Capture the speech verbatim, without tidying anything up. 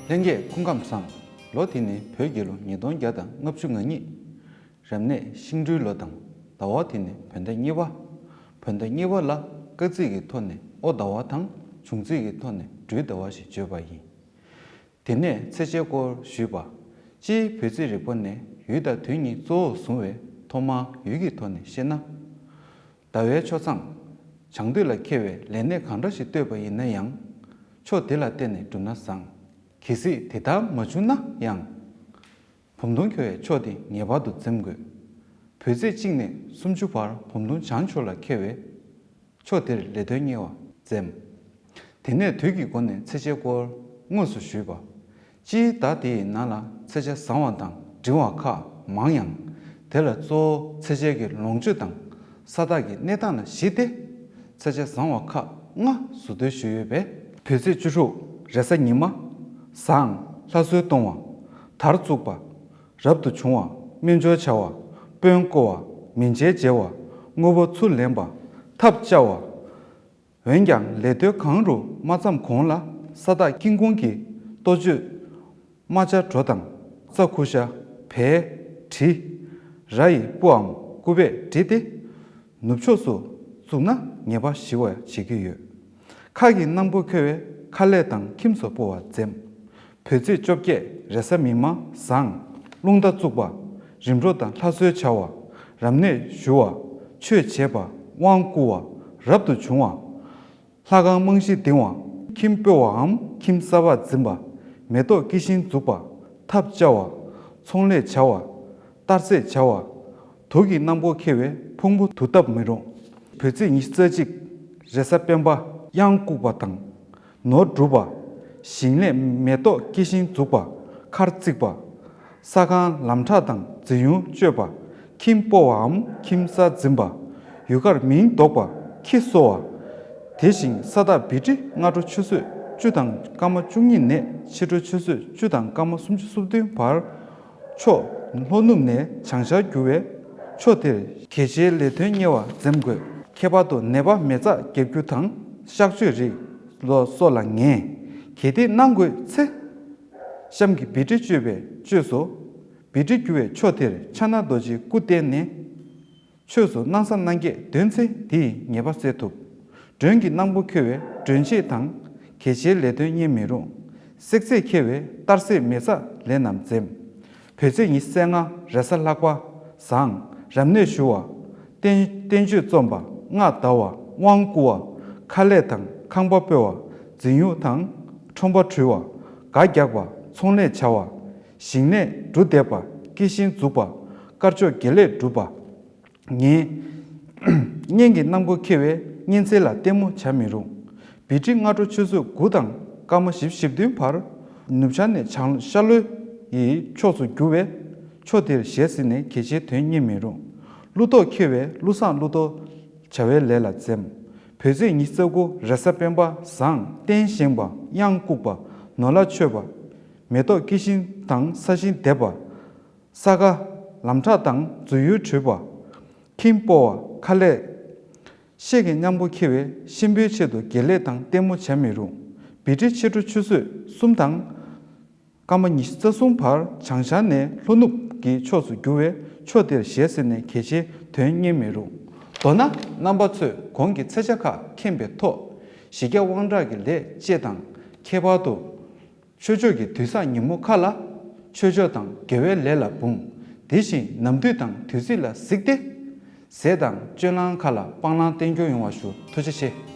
ལྷན་རྒྱས་སྐུ་ཁམས་བཟང་། ལོ་དེ་ནི་བོད་རྒྱལ་ལོ་ཉིས་སྟོང་བརྒྱ་དང་ལྔ་བཅུ་ང་གཉིས། རབ་གནས་ཤིང་སྦྲུལ་ལོ་དང་ཟླ་བ་དེ་ནི་བོད་ཟླ་གཉིས་པ། བོད་ཟླ་གཉིས་པ་ལ་སྐར་རྩིས་ཀྱི་ཐོག་ནས་དབོ་ཟླ་བ་དང་བྱུང་རྩིས་ཀྱི་ཐོག་ནས་སྦྲུལ་ཟླ་བ་ཞེས་བརྗོད་པ་ཡིན། དེ་ནས་ཚེས་ཆའི་སྐོར་ཞུས་པ། སྤྱིའི་བོད་རྩིས་རིག་པ་ནས་ཡུལ་དང་དུས་གཉིས་གཙོ་བོར་བཟུང་བས་ཐོག་མར་ཡུལ་གྱི་ཐོག་ནས་བཤད་ན། ཟླ་བའི་ཕྱོགས་མཚམས། བྱང་དུས་ལ་འཁེལ་བའི་ལས་གནས་གང་འདྲ་ཞིག་གཏོད་པ་ཡིན་ན་ཡང་། ཕྱོགས་དེ་ལ་བརྟེན་ནས་བསྒྲུབས་ན་བཟང་། གལ་སྲིད་དེ་ལྟར་མ་བྱུང་ན་ཡང་། བུམ་སྟོང་འཁེལ་བའི་ཕྱོགས་དེ་ངེས་པར་དུ་འཛེམ་དགོས། བོད་ཚེས་གཅིག་ནས་སུམ་ཅུ་བར་བུམ་སྟོང་བྱང་ཕྱོགས་ལ་འཁེལ་བས། ཕྱོགས་དེར་ལས་དོན་གཉེར་བ་འཛེམ། དེ་ནས་དུས་ཀྱི་སྒོ་ནས་ཚེས་ཆའི་སྐོར་དངོས་སུ་ཞུས་པ། སྤྱིའི་ཟླ་དེའི་ནང་ལ་ཚེས་ཆ་བཟང་བ་དང་འབྲིང་བ་ཁག་མང་ཡང་། དེ་ལ་གཙོ་བོ་ཚེས་ཆའི་གི་ལོངས་སྤྱོད་དང་ས་བདག་གི་གནས་སྟངས་ལ་གཞིགས་ཏེ། ཚེས་ཆ་བཟང་བ་ཁག་ལྔ་ཟུར་འདོན་ཞུས་ཡོད་པས། བོད་ཚེས་བཅུ་དྲུག་རེས་གཟའ་ཉི་མ། བཟང་། ལྷ་གསོལ་གཏོང་བ། དར་བཙུགས་པ། རབ་ཏུ་བྱུང་བ། སྨན་སྦྱོར་བྱ་བ། དཔོན་བསྐོ་བ། མི་མཇལ་མཇལ་བ། དངོས་པོ་ཚུར་ལེན་པ། ཐབས་བཅའ་བ། འོན་ཀྱང་ལས་དོན་གང་རུང་མ་བརྩམས་གོང་ལ་ས་བདག་ཀིང་ཀོང་གི་གཏོ་བཅོས། རྨ་བྱ་གྲོ་དང་རྩྭ་ཁུ་ཤ། བལ། དྲི། ར་ཡི་སྤུའམ་སྐུད་པས་བསྒྲིལ་ཏེ། ནུབ་ཕྱོགས་སུ་བཙུགས་ན་ངེས་པ་ཞི་བར་བྱེད་ཀྱི་ཡོད། ཁ་གི་སྣམ་བུ་འཁོལ་བའི་ཁ་ལས་དང་ཁྱིམ་སོགས་སྤོ་བར་འཛེམ། བོད་ཚེས་བཅོ་བརྒྱད་རེས་གཟའ་མིག་དམར་བཟང་། རླུང་རྟ་བཙུགས་པ། རིམ་གྲོ་དང་ལྷ་གསོལ་བྱ་བ། རབ་གནས་ཞུ་བ། ཆོས་བྱེད་པ། དབང་བསྐུར་བ། རབ་ཏུ་བྱུང་བ། ལྷ་ཁང་རྨང་གཞི་འདིང་བ། ཁྱིམ་སྤོ་བའམ་ཁྱིམ་གསར་པ་འཛིན་པ། མེ་ཏོག་སྐྱེ་ཤིང་འཛུགས་པ། ཐབས་བཅའ་བ། ཚོང་ལས་བྱ་བ། གཏར་ཟས་བྱ་བ། དུག་གི་སྣམ་བུ་འཁེལ་བས་ཕུང་པོ་དུག་བཏབ་མི་རུང་། བོད་ཚེས་ཉི་ཤུ་རྩ་གཅིག་རེས་གཟའ་སྤེན་པ། གཡང་བཀུག་པ་དང་། ནོར་སྒྲུབ་པ། ཞིང་ལས་མེ་ཏོག་སྐྱེ་ཤིང་འཛུགས་པ། མཁར་བརྩིགས་པ། ས་ཁང་ལམ་ཕྲག་དང་འཛིན་ཡུལ་གཅོད་པ། ཁྱིམ་སྤོ་བའམ་ཁྱིམ་གསར་འཛིན་པ། ཡུལ་ཁར་མིང་འདོགས་པ། ཁྱི་གསོ་བ། དེ་བཞིན་ས་བདག་བི་ཏྲི་སྔ་དྲོ་ཆུ་ཚོད་བཅུ་དང་སྐར་མ་བཅུ་གཉིས་ནས་ཕྱི་དྲོ་ཆུ་ཚོད་བཅུ་དང་སྐར་མ་སུམ་ཅུ་སོ་བདུན་བར། ཕྱོགས་ལྷོ་ནུབ་ནས་བྱང་ཤར་རྒྱུ་བས། ཕྱོགས་དེར་གལ་ཆེའི་ལས་དོན་གཉེར་བ་འཛེམ་དགོས། ཁྱད་པར་དུ་ནད་པ་མེ་བཙའ་བརྒྱབ་རྒྱུ་དང་གཤག་བཅོས་རིགས་ལོ་སོགས་ལ་ངན། གལ་ཏེ་གནང་དགོས་ཚེ། གཤམ་གྱི་བི་ཏྲི་གཅོད་པའི་བཅོས་སོ། བི་ཏྲི་རྒྱུ་བའི་ཕྱོགས་དེར་ཕྱག་ན་རྡོ་རྗེའི་སྐུ་བསྟན་ནས། ཆོས་སུ་སྣང་ས་སྣང་བརྒྱད་འདོན་ཚེ་དེའི་ཉེས་པ་སེལ་ཐུབ། མགྲོན་གྱི་སྣམ་བུ་འཁོལ་བས་མགྲོན་ཆེད་དང་གལ་ཆེའི་ལས་དོན་གཉེར་མི་རུང་། བསྲེག་རྫས་འཁེལ་བས་གཏར་ཟས་མེ་བཙའ་ལས་རྣམས་འཛེམ། བོད་ཚེས་ཉི་ཤུ་རྩ་ལྔ་རེས་གཟའ་ལྷག་པ་བཟང་། རབ་གནས་ཞུ་བ། བསྟན་བསྟན་བཅོས་རྩོམ་པ། སྔགས་བཟླ་བ། དབང་བསྐུར་བ། ཁ་ལས་དང་ཁང་པ་སྤོ་བ། འཛིན་ཡུལ་དང་ཁྲོམ་པ་འཁྲུལ་བ། སྒ་རྒྱག་པ། ཚོང་ལས་བྱ་བ། ཞིང་ལས་འབྲུ་འདེབས་པ། སྐྱེ་ཤིང་འཛུགས་པ། དཀར་ཕྱོགས་དགེ་ལེགས་སྒྲུབ་པ། ངན། གཉེན་གྱི་སྣམ་བུ་འཁེལ་བས་གཉེན་ཚན་ལ་ལྟད་མོ་བྱ་མི་རུང་། བི་ཏྲི་སྔ་དྲོ་ཆུ་ཚོད་དགུ་དང་སྐར་མ་བཞི་བཅུ་ཞེ་བདུན་བར། ནུབ་བྱང་ནས་བྱང་ཤར་ལྷོ་ཡི་ཕྱོགས་སུ་རྒྱུ་བས། ཕྱོགས་དེར་ཞལ་གཟིགས་ནས་གལ་ཆེའི་དོན་གཉེར་མི་རུང་། ཀླུ་གཏོགས་འཁེལ་བས་ཀླུ་བཟང་ཀླུ་གཏོར་བྱ་བའི་ལས་ལ་འཛེམ། བོད་ཚེས་ཉི་ཤུ་རྩ་དགུ་རེས་གཟའ་སྤེན་པ་བཟང་། རྟེན་བཞེངས་པ། གཡང་བཀུག་པ། ནོར་ལྷ་མཆོད་པ། མེ་ཏོག་སྐྱེ་ཤིང་དང་ས་ཞིང་འདེབས་པ། ས་ག་ལམ་ཕྲག་དང་འཛུལ་ཡུལ་བྲུས་པ། ཁྱིམ་སྤོ་བ། ཁ་ལས། ཤེལ་གྱི་སྣམ་བུ་འཁེལ་བས་གཤིན་པོའི་ཆེད་དུ་དགེ་ལས་དང་ལྟད་མོ་བྱ་མི་རུང་། བི་ཏྲི་ཕྱི་དྲོ་ཆུ་ཚོད་གསུམ་དང་། སྐར་མ་ཉི་ཤུ་རྩ་གསུམ་བར་བྱང་ཤར་ནས་ལྷོ་ནུབ་ཀྱི་ཕྱོགས་སུ་རྒྱུ་བས་ཕྱོགས་དེར་ཞལ་གཟིགས་ནས་གལ་ཆེའི་དོན་གཉེར་མི་རུང་། མདོར་ན་རྣམ་པ་ཚོས་གོང་གི་ཚེས་ཆ་ཁག་མཁྱེན་པའི་ཐོག་གཞི་རྒྱ་དབང་དྲག་གི་ལས་བཅས་དང་ཁྱད་པར་དུ། ཆོས་ཕྱོགས་ཀྱི་དུས་བཟང་ཉིན་མོ་ཁག་ལ། ཆོས་ཕྱོགས་དང་དགེ་བའི་ལས་ལ་འབུངས། དེ་བཞིན་ནམ་དུས་དང་དུས་ཚིགས་ལ་གཟིགས་ཏེ། ཟས་དང་སྤྱོད་ལམ་ཁག་ལ་སྤང་བླང་བསྟེན་སྐྱོང་ཡོང་བ་ཞུ། ཐུགས་རྗེ་ཆེ།